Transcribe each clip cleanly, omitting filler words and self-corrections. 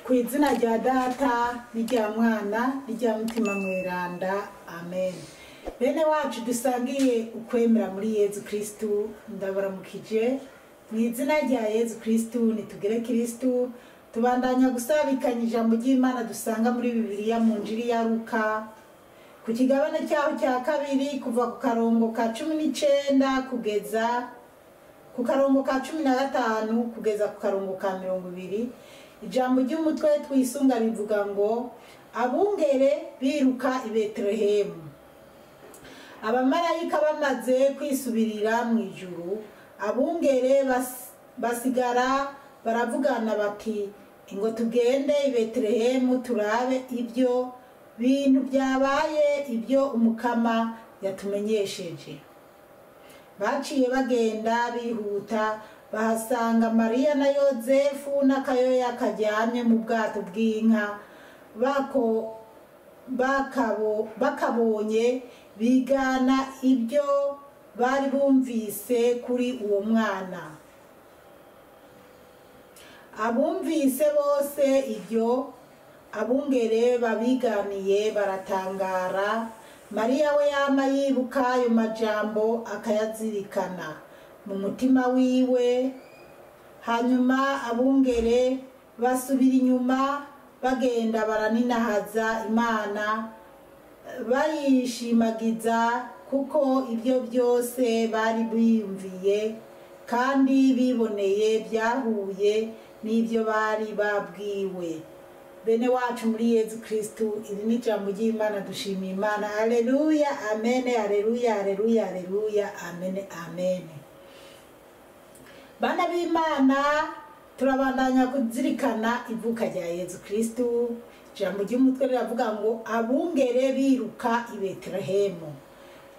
Ku izina rya Data n'irya Mwana n'irya Mutima Mweranda, amen. Bene wacu dusangiye ukwemera muri Yezu Kristu, ndabaramukije mu izina rya Yezu Kristu. Nitugere Kristu, tubandanya gusabikanya ijambo ry'Imana dusanga muri Bibiliya mu Njiri ya Luka, ku kigabane cyaho cya kabiri, kuva ku karongo ka 19 kugeza ku karongo ka 15 kugeza ku karongo ka 20. Ijambo ry'umutwe twisunga rivuga ngo: "Abungere biruka i Betelehemu." Abamarayika bamaze kwisubirira mu ijuru, abungere basigara baravugana bati: "Ingo tugende i Betelehemu turabe ibyo bintu byabaye, ibyo Umukama yatumenyesheje." Baciye bagenda bihuta, bahasanga Mariya na Yozefu n'akayoya karyamye mu bwato bw'inka. Bako bakabonye bigana ibyo bari bumvise kuri uwo mwana. Abumvise bose ibyo abungere babiganiye baratangara. Mariya we yama yibuka ayo majambo, akayazirikana mu mutima wiwe. Hanyuma abungere basubira inyuma, bagenda baraninahaza Imana, bayishimagiza kuko ibyo byose bari biyumviye kandi biboneye byahuye n'ibyo bari babwiwe. Bene wacu muri Yezu Kristu, iri ni ijambo ry'Imana. Dushimiye Imana. Aleluya, amene, aleluya, aleluya, aleluya, amene, amene. Bana b'Imana, turabandanya kuzirikana ivuka rya Yezu Kristu. Ijambo ry'umutwe riravuga ngo: "Abungere biruka i Betelehemu."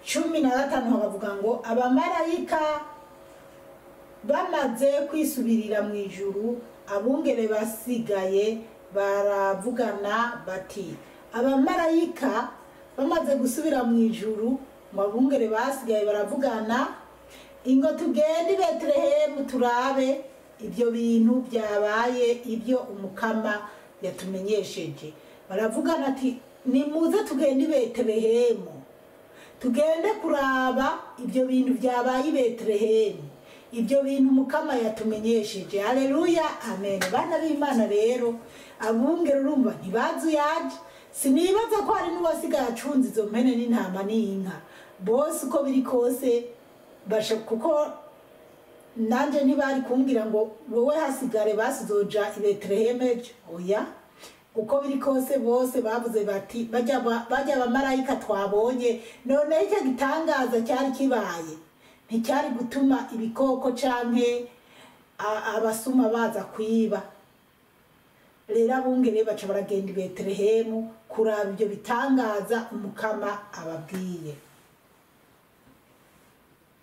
15 bakavuga ngo: "Abamarayika bamaze kwisubirira mu ijuru, abungere basigaye baravugana bati." Abamarayika bamaze gusubira mu ijuru, ngo abungere basigaye baravugana: "Ingo tugende i Betelehemu turabe ibyo bintu byabaye, ibyo Umukama yatumenyesheje." Baravugana ati: "Nimuze tugende i Betelehemu, tugende kuraba ibyo bintu byabaye i Betelehemu, ibyo bintu Umukama yatumenyesheje." Haleluya, amen. Bana b'Imana, rero abungere urumva ntibazi yaje. Sinibaza ko hari n'uwasigaye acunze izo mpene n'intama n'inka bose. Uko biri kose basha, kuko nanje ntibari kumbwira ngo: "Wowe hasigare, basizoja i Betelehemu ejo." Oya, uko biri kose bose bavuze bati: "Bajya abamarayika twabonye." Noneho icyo gitangaza cyari kibaye nticyari gutuma ibikoko canke abasuma baza kwiba. Rero abungere baca baragenda i Betelehemu kuraba ibyo bitangaza Umukama ababwiye.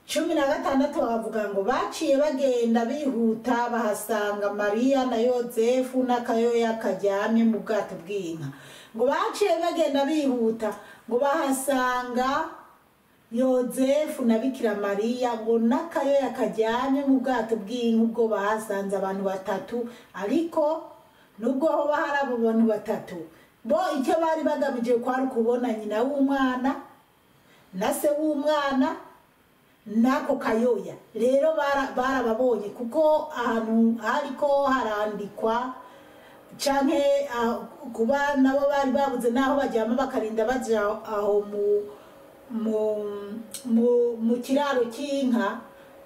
16 bavuga ngo: "Baciye bagenda bihuta, bahasanga Mariya na Yozefu n'akayoya karyamye mu bwato bw'inka." Ngo baciye bagenda bihuta, ngo bahasanga Yozefu na Bikira Mariya, ngo n'akayoya karyamye mu bwato bw'inka. Ubwo bahasanze abantu batatu, ariko nubwo hoba hari abo bantu batatu, bo icyo bari bagamije kwari ukubona nyina w'umwana na se w'umwana n'ako kayoya. Rero barababonye, kuko ahantu hariko harandikwa canke kuba nabo bari babuze n'aho baryama, bakarinda baja aho mu kiraro cy'inka.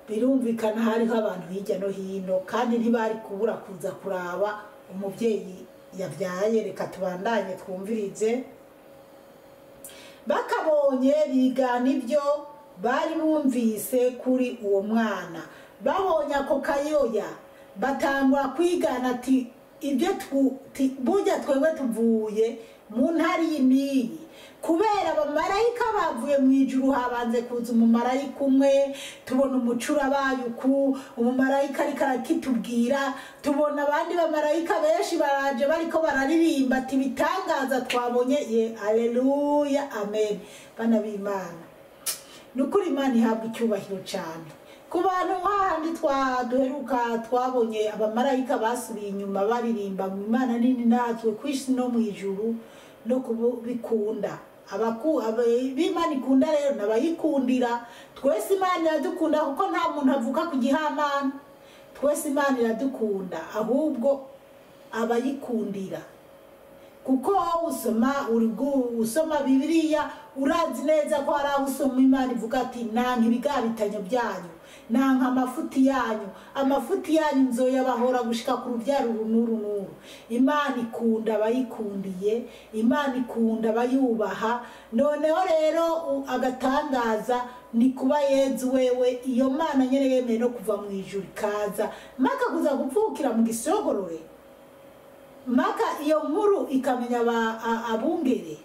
Birumvikana hariho abantu hirya no hino, kandi ntibari kubura kuza kuraba umubyeyi yabyaye. Reka tubandanye twumvirize. "Bakabonye bigana ibyo bari bumvise kuri uwo mwana." Babonye ako kayoya, batangura kwigana ati: "Ibyo burya twebwe tuvuye mu ntara iyi n'iyi, kubera abamarayika bavuye mu ijuru, habanze kuza umumarayika umwe, tubona umucura uku, umumarayika ariko arakitubwira, tubona abandi bamarayika benshi baraje bariko bararirimba ati: 'Ibitangaza twabonye.'" Ye, aleluya, amen. Bana b'Imana, ni ukuri Imana ihabwa icyubahiro cyane. Ku bantu hahandi twaduheruka twabonye abamarayika basubiye inyuma baririmba ngo Imana nini natwe ku isi no mu ijuru no kubikunda. B'Imana ikunda rero n'abayikundira. Twese Imana iradukunda kuko nta muntu avuka ku gihamana. Twese Imana iradukunda, ahubwo abayikundira. Kuko usoma Bibiliya urazi neza ko hari aho usoma Imana ivuga ati nanka ibigabitanyo byanyu, nanka amafuti yanyu, amafuti yanyu nzoyabahora gushika ku rubyaro uru n'uru n'uru. Imana ikunda abayikundiye, Imana ikunda abayubaha. Noneho rero agatangaza ni kuba Yezu wewe iyo Mana nyene yemeye no kuva mu ijuru ikaza maka kuza gupfukira mu gisogorore, maka iyo nkuru ikamenya abungere.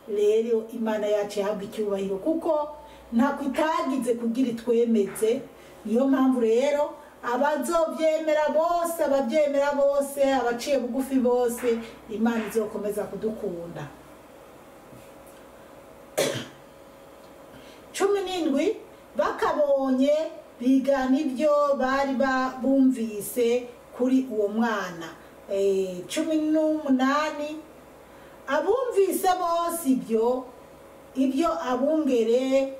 Rero Imana yacu ihabwa icyubahiro kuko ntako itagize kugira itwemeze. Niyo mpamvu rero abazobyemera bose, ababyemera bose, abaciye bugufi bose, Imana izokomeza kudukunda. 17 bakabonye bigana ibyo bari bumvise kuri uwo mwana. 18 abumvise bose ibyo abungere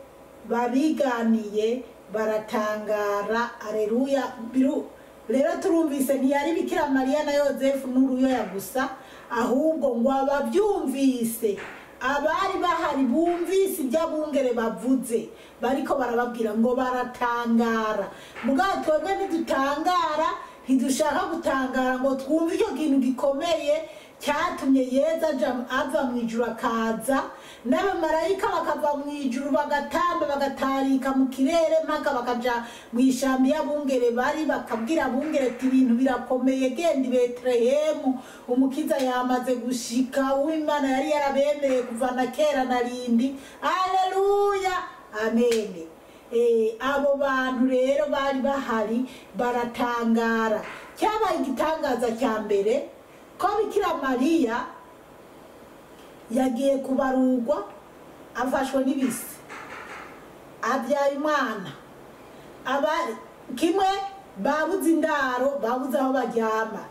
babiganiye baratangara. Aleluya. Rero turumvise ntiyari Bikira Mariya na Yozefu n'uruyoya gusa, ahubwo ngo ababyumvise abari bahari bumvise ibyo abungere bavuze bariko barababwira ngo baratangara. Mugabo twebwe ntidutangara, ntidushaka gutangara ngo twumve icyo kintu gikomeye cyatumye Yezu ava mu ijuru akaza, n'abamarayika bakava mu ijuru bagatamba bagatarika mu kirere mpaka bakaja mu ishyamba y'abungere bari, bakabwira abungere ati ibintu birakomeye, genda i Betelehemu, umukiza yamaze gushika, uw'Imana yari yarabemereye kuva na kera na rindi. Aleluya, amen. Abo bantu rero bari bahari baratangara. Cyabaye igitangaza cya mbere ko Bikira Mariya yagiye kubarugwa afashwe n'ibisi, abyaye umwana. Kimwe babuze indaro, babuze aho baryama,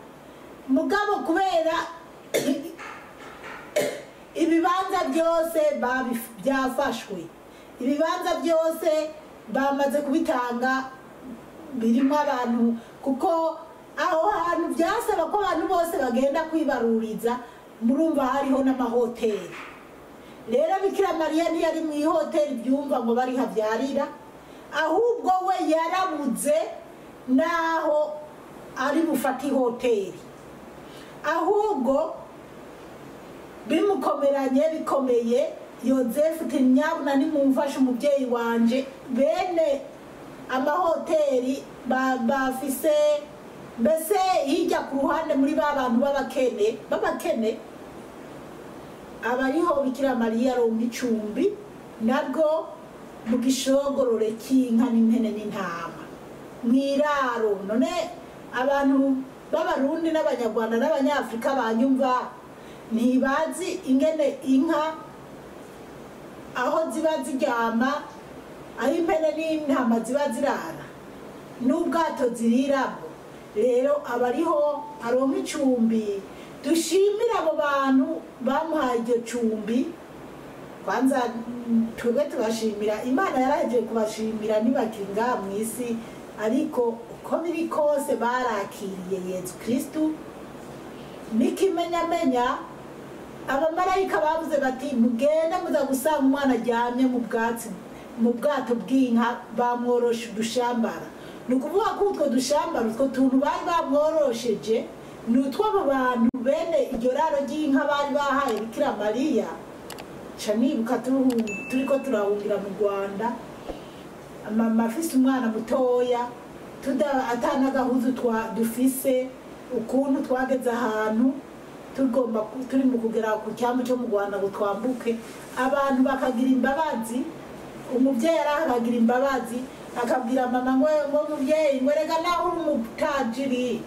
mugabo kubera ibibanza byose byafashwe, ibibanza byose bamaze kubitanga birimo abantu, kuko aho hantu byasaba ko abantu bose bagenda kwibaruriza. Murumva hariho n'amahoteli. Rero Bikira Mariya ntiyari mu ihoteli byumva ngo bari habyarira, ahubwo we yarabuze naho ari bufate ihoteli, ahubwo bimukomeranye bikomeye. Yozefu ati nyabuna nimumfashe umubyeyi wanje. Bene amahoteli bafise mbese hirya ku ruhande muri ba bantu b'abakene abariho Bikira Mariya aronka icumbi, nabwo mu gishogorore cy'inka n'impene n'intama mw'iraro. None abantu b'Abarundi n'Abanyarwanda n'Abanyafrika banyumva ntibazi ingene inka aho ziba ziryama, aho impene n'intama ziba zirara n'ubwato ziriramo. Rero abariho aronka icumbi. Dushimira abo bantu bamuhaye iryo cumbi. Kwanza twebwe tubashimira, Imana yarahejeje kubashimira ntibakiri ngaha mu isi, ariko uko biri kose barakiriye Yezu Kristu. N'ikimenyamenya abamarayika bavuze bati mugende muza gusanga umwana aryamye mu bwatsi, mu bwato bw'inka, bamworoshe udushambara. Ni ukuvuga ko utwo dushambara, utwo tuntu bari bamworosheje, ni utw'abo bantu bene iryo raro ry'inka bari bahaye Bikira Mariya. Ca nibuka turiko turahungira mu Rwanda, mama afise umwana mutoya, atanagahuzu dufise, ukuntu twageze ahantu tugomba turi mu kugera ku cyambu cyo mu Rwanda ngo twambuke, abantu bakagira imbabazi. Umubyeyi arahagira imbabazi akabwira mama ngo mubyeyi ngo rega naho uri umutajiri,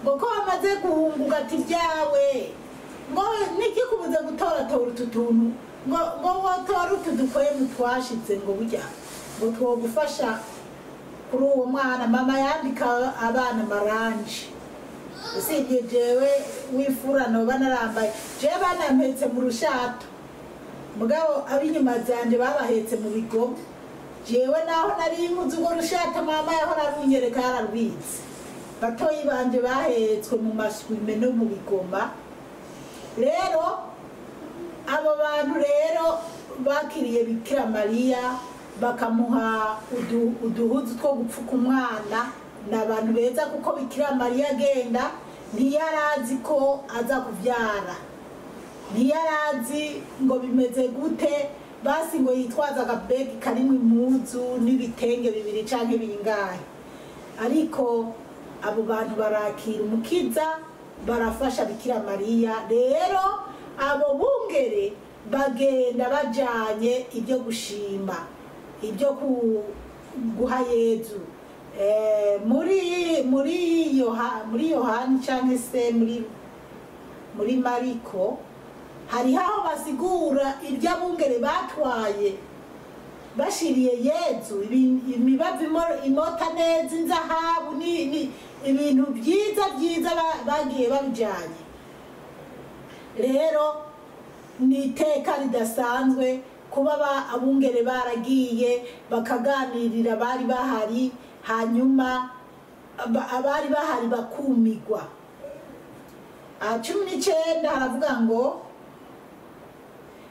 ngo ko wamaze guhunguka ati ibyawe, ngo nikikubuze gutoratora utu tuntu, ngo wotora utu dukwemu twashitse, ngo burya ngo twogufasha Kuri uwo mwana mama yambika abana maranji, usibye jewe w'imfura noba narambaye, jewe banampetse mu rushato, mugabo ab'inyuma zanje babahetse mu bigomo. Jewe naho nari nkuze, urwo rushato mama yahora arunyereka, yararwitse. Batoyi banje bahetswe mu maswime no mu bigoma. Rero abo bantu rero bakiriye Bikira Mariya, bakamuha uduhuzu two gupfuka umwana, ni abantu beza, kuko Bikira Mariya agenda ntiyarazi ko aza kubyara, ntiyarazi ngo bimeze gute. Basi ngo yitwaza akabegi karimo impuzu n'ibitenge bibiri canke bingahe. Ariko abo bantu barakira Umukiza, barafasha Bikira Mariya. Rero abo bungere bagenda bajanye ibyo gushima, ibyo guha Yezu. Muri Yohani cyangwa se muri Mariko, hariho aho basigura ibyo abungere batwaye bashiriye Yezu: imibavu imota neza, inzahabu, ni ibintu byiza byiza bagiye babijyanye. Rero ni iteka ridasanzwe kuba abungere baragiye bakaganirira bari bahari, hanyuma abari bahari bakumigwa. 19 haravuga ngo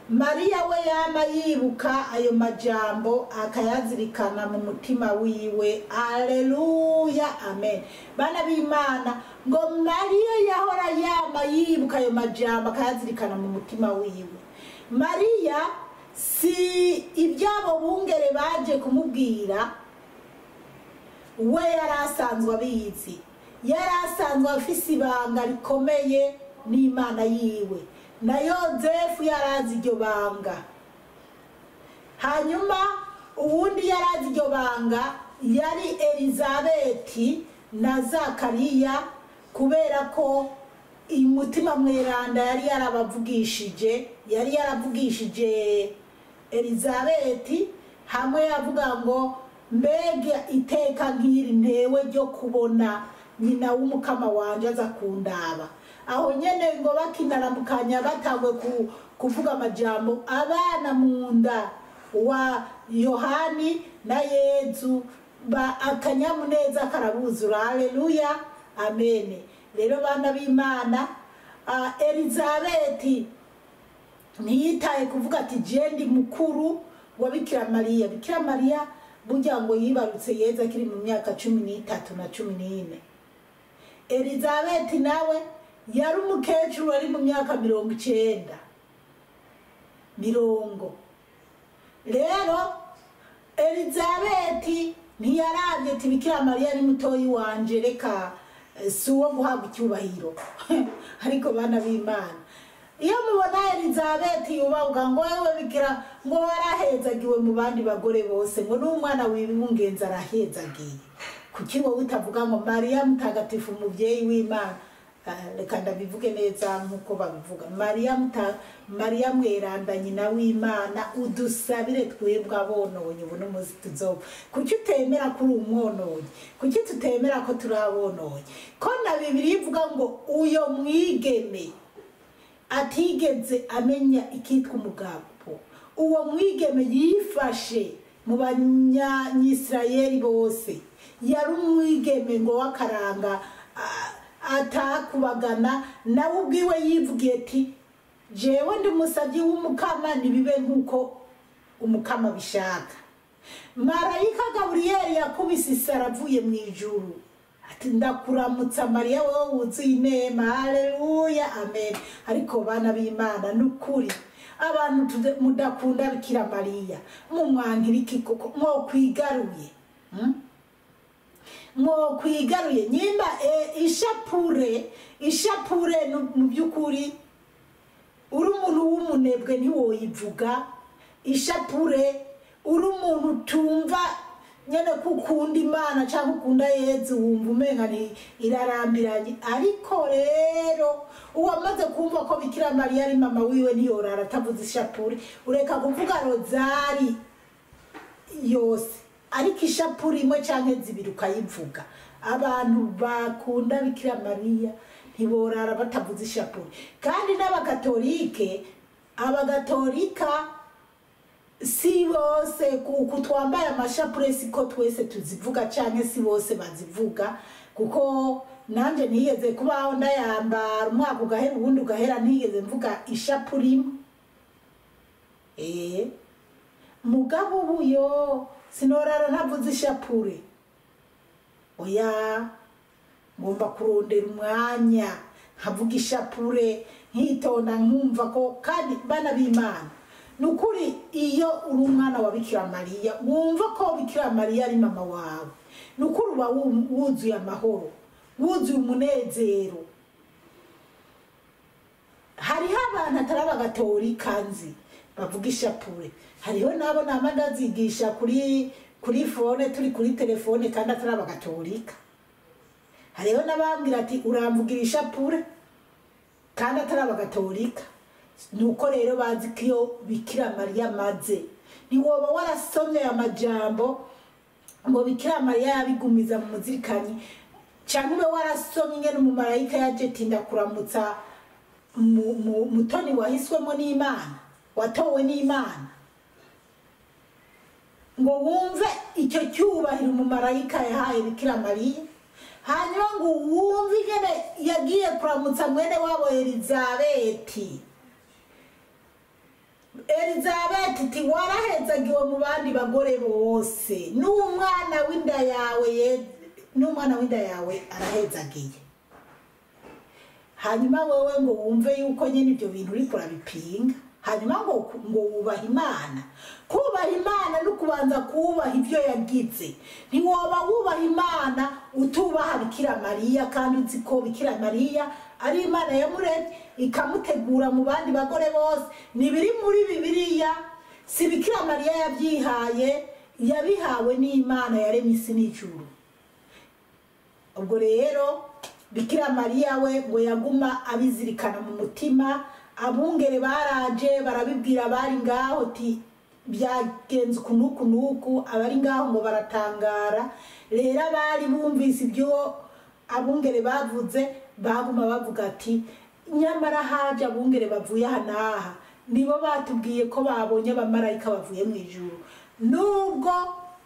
Mariya we yama yibuka ayo majambo, akayazirikana mu mutima wiwe. Aleluya, amen. Bana b'Imana, ngo Mariya yahora yama yibuka ayo majambo, akayazirikana mu mutima wiwe. Mariya si ibyabo bungere baje kumubwira, we yari asanzwe abizi, yari asanzwe afise ibanga rikomeye n'Imana yiwe. Na Yozefu yarazi iryo banga. Hanyuma uwundi yarazi iryo banga yari Elizabeti na Zakariya, kubera ko Umutima Mweranda yari yarabavugishije, yari yaravugishije Elizabeti hamwe yavuga ngo: "Mbega iteka nk'iri ntewe ryo kubona nyina w'Umukama wanje aza kundaba!" Aho nyene ngo bakinaramukanya, batangwe kuvuga amajambo, abana mu nda wa Yohani na Yezu ba akanyamuneza karabuzura. Haleluya, amen. Rero bana b'Imana, Elizabeti ntiyitaye kuvuga ati: "Je ndi mukuru wa Bikira Mariya." Bikira Mariya burya ngo yibarutse Yezu akiri mu myaka 13 na 14. Elizabeti nawe yari umukecuru, ari mu myaka 90 mirongo. Rero Elizabeti ntiyarabye ati: "Bikira Mariya ni mutoyi wanje, reka si uwo guhabwa icyubahiro." Ariko bana b'Imana, iyo mubona Elizabeti yubahuka ngo: "Wewe Bikira," ngo, "warahezagiwe mu bandi bagore bose," ngo, "n'umwana w'ingenzi arahezagiye." Kuki wowe utavuga ngo: "Mariya mutagatifu, umubyeyi w'Imana"? Reka ndabivuge neza nk'uko babivuga: Mariya Mariya mweranda, nyina w'Imana, udusabire twebwe abononye ubu n'umunsi tuzopfa. Kuki utemera ko uri umwononyi? Kuki tutemera ko turi abononyi, ko na Bibiliya ivuga ngo uyo mwigeme atigeze amenya ikitwa umugabo, uwo mwigeme yifashe mu Banyisirayeli bose, yari umwigeme ngo w'akaranga, atakubagana, nawe ubwiwe yivugiye ati: "Jewe ndi umusabyi w'Umukama, nibibe nk'uko Umukama bishaka." Marayika Gaburiyeli yakubise isara avuye mu ijuru ati: "Ndakuramutsa Mariya, wowe wuzuye inema." Haleluya, amen. Ariko bana b'Imana, ni ukuri abantu mudakunda Bikira Mariya, mumwangira iki koko? Mwokwigaruye, Mwokwigaruye. Nyimba ishapure mu by'ukuri uri umuntu w'umunebwe ntiwoyivuga ishapure. Uri umuntu utumva nyene ko ukunda Imana cyangwa ukunda Yezu, wumva umenga ni irarambiranye. Ariko rero uwamaze kumva ko Bikira Mariya ari mama wiwe ntiyorara atavuze ishapure. Ureka kuvuga rozari yose. Ariko ishapure imwe canke zibiri ukayivuga. Abantu bakunda Bikira Mariya ntiborara batavuze ishapure. Kandi n'abakatolike, abagatolika si bose kuko twambaye amashapure siko twese tuzivuga, canke si bose bazivuga, kuko nanje ntigeze kubaho ndayambara umwaka ugahera uwundi ugahera ntigeze mvuga ishapure imwe. Mugabo ubu yo sinorara ntavuze ishapure, oya, ngomba kurondera umwanya nkavuga ishapure, nkitonda, nkumva ko. Kandi bana b'Imana, nukuri iyo uri umwana wa Bikira Mariya, wumva ko Bikira Mariya ari mama wawe, nukuri uba wuzuye amahoro, wuzuye umunezero. Hariho abantu atari abagatolika nzi bavuga ishapure, hariho n'abo nama ndazigisha kuri phone, turi kuri telefone, kandi atari abagatolika. Hariho n'abambwira ati uramvugira ishapure, kandi atari abagatolika. Nuko rero bazi ko iyo Bikira Mariya amaze, ntiwoba warasomye aya majambo ngo Bikira Mariya yabigumiza mu muzirikanyi, cyangwa ube warasomye ingene umumarayika yaje tinda kuramutsa mutoni wahiswemo n'Imana, watowe n'Imana, ngo wumve icyo cyubahiro umumarayika yahaye Bikira Mariya, hanyuma ngo wumve ingene yagiye kuramutsa mwene wabo Elizabeti. Elizabeti ti warahezagiwe mu bandi bagore bose, n'umwana w'inda yawe n'umwana w'inda yawe arahezagiye. Hanyuma wewe ngo wumve yuko nyine ibyo bintu uriko urabipinga, hanyuma ngo wubaha Imana. Kubaha Imana no kubanza kubaha ibyo yagize. Ntiwoba wubaha Imana utubaha Bikira Mariya, kandi uzi ko Bikira Mariya ari Imana yamuremye ikamutegura mu bandi bagore bose. Nibiri muri Bibiliya, si Bikira Mariya yabyihaye, yabihawe n'Imana yaremye isi n'ijuru. Ubwo rero Bikira Mariya we ngo yaguma abizirikana mu mutima. Abungere baraje barabibwira abari ngaho ti byagenze uku n'uku n'uku, abari ngaho ngo baratangara. Rero abari bumvise ibyo abungere bavuze baguma bavuga ati nyamara haje abungere bavuye aha n'aha, nibo batubwiye ko babonye abamarayika bavuye mu ijuru. Nubwo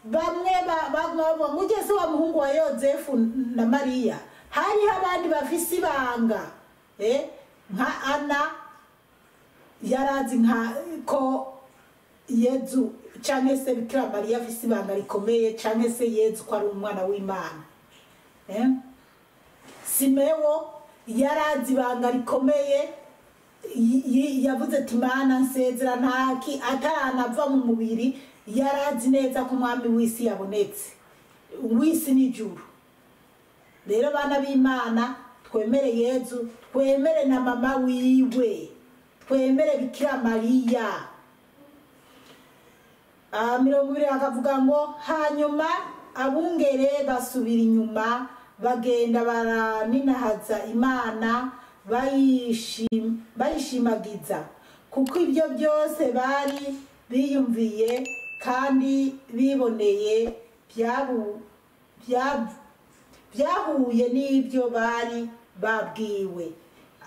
bamwe baguma bavuga ngo ujye se wa muhungu wa Yozefu na Mariya, hariho abandi bafise ibanga, nka Ana yarazi nka ko Yezu canke se Bikira Mariya afise ibanga rikomeye, canke se Yezu ko ari umwana w'Imana. Simewo yarazi ibanga rikomeye, yavuze ati Mana nsezera ntaki ataranava mu mubiri, yarazi neza ko umwami w'isi yabonetse, w'isi n'ijuru. Rero bana b'Imana, twemere Yezu, twemere na mama wiwe, twemere Bikira Mariya. 20 akavuga ngo hanyuma abungere basubira inyuma bagenda baraninahaza Imana bayishimagiza, kuko ibyo byose bari biyumviye kandi biboneye byahuye n'ibyo bari babwiwe.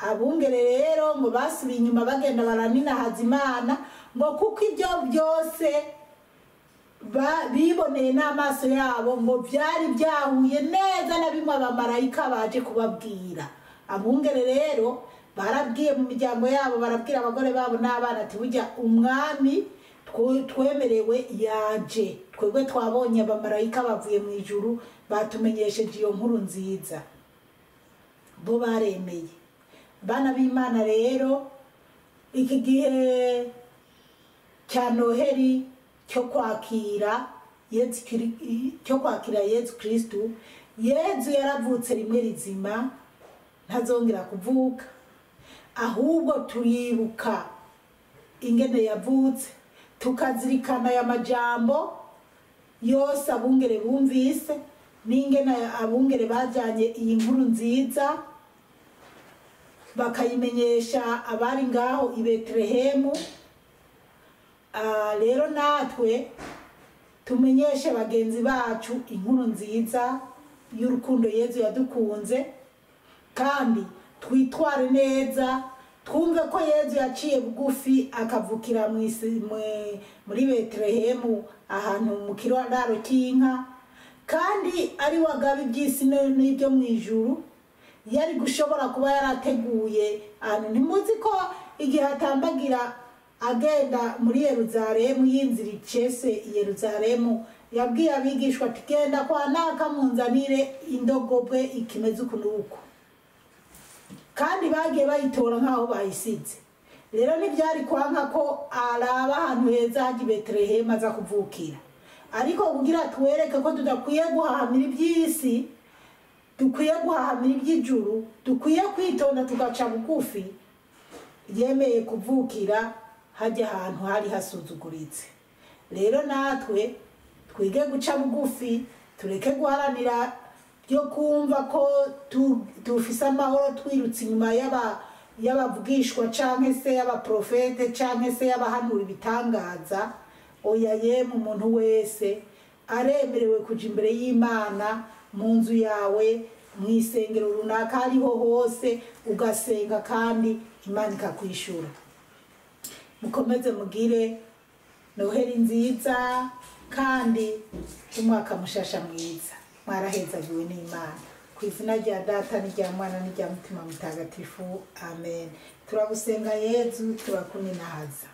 Abungere rero ngo basubiye inyuma bagenda baraninahaza Imana, ngo kuko ibyo byose biboneye n'amaso yabo ngo byari byahuye neza na bimwe abamarayika baje kubabwira. Abungere rero barabwiye mu miryango yabo, barabwira abagore babo n'abana ati burya umwami twemerewe yaje, twebwe twabonye abamarayika bavuye mu ijuru batumenyesheje iyo nkuru nziza. Bo baremeye. Bana b'Imana rero iki gihe cya Noheri cyo kwakira Yezu Kristu, Yezu yaravutse rimwe rizima, ntazongera kuvuka, ahubwo turibuka ingene yavutse, tukazirikana aya majambo yose abungere bumvise n'ingene abungere bajanye iyi nkuru nziza bakayimenyesha abari ngaho i Betelehemu. Rero natwe Tumenyeshe bagenzi bacu inkuru nziza y'urukundo Yezu yadukunze, kandi twitware neza, twumve ko Yezu yaciye bugufi akavukira muri Betelehemu, ahantu mu kiraro cy'inka, kandi ari we agaba iby'isi n'ibyo mu ijuru. Yari gushobora kuba yarateguye ahantu. Ntimuzi ko igihe atambagira agenda muri Yeruzalemu, yinzira icese i Yeruzalemu, yabwiye abigishwa ati: "Genda kwa naka munzanire indogobwe ikimeze uku n'uku," kandi bagiye bayitora nk'aho bayisize. Rero ntibyari kwanka ko araba ahantu heza hajya i Betelehemu aza kuvukira, ariko kugira tuwereke ko tudakwiye guhahamira iby'isi, dukwiye guhahamira iby'ijuru, dukwiye kwitonda tugaca bugufi, yemeye kuvukira hajya ahantu hari hasuzuguritse. Rero natwe twige guca bugufi, tureke guharanira byo kumva ko dufise amahoro twirutse inyuma y'abavugishwa canke se y'abaprofete canke se y'abahanura ibitangaza. Oya yemwe, umuntu wese aremerewe kuja imbere y'Imana mu nzu yawe, mu isengero runaka, ariho hose ugasenga kandi Imana ikakwishura. Mukomeze mugire Noheli nziza kandi umwaka mushasha mwiza. Mwarahezagiwe n'Imana. Ku izina rya Data n'irya Mwana n'irya Mutima Mutagatifu, amen. Turagusenga Yezu, turakuninahaza.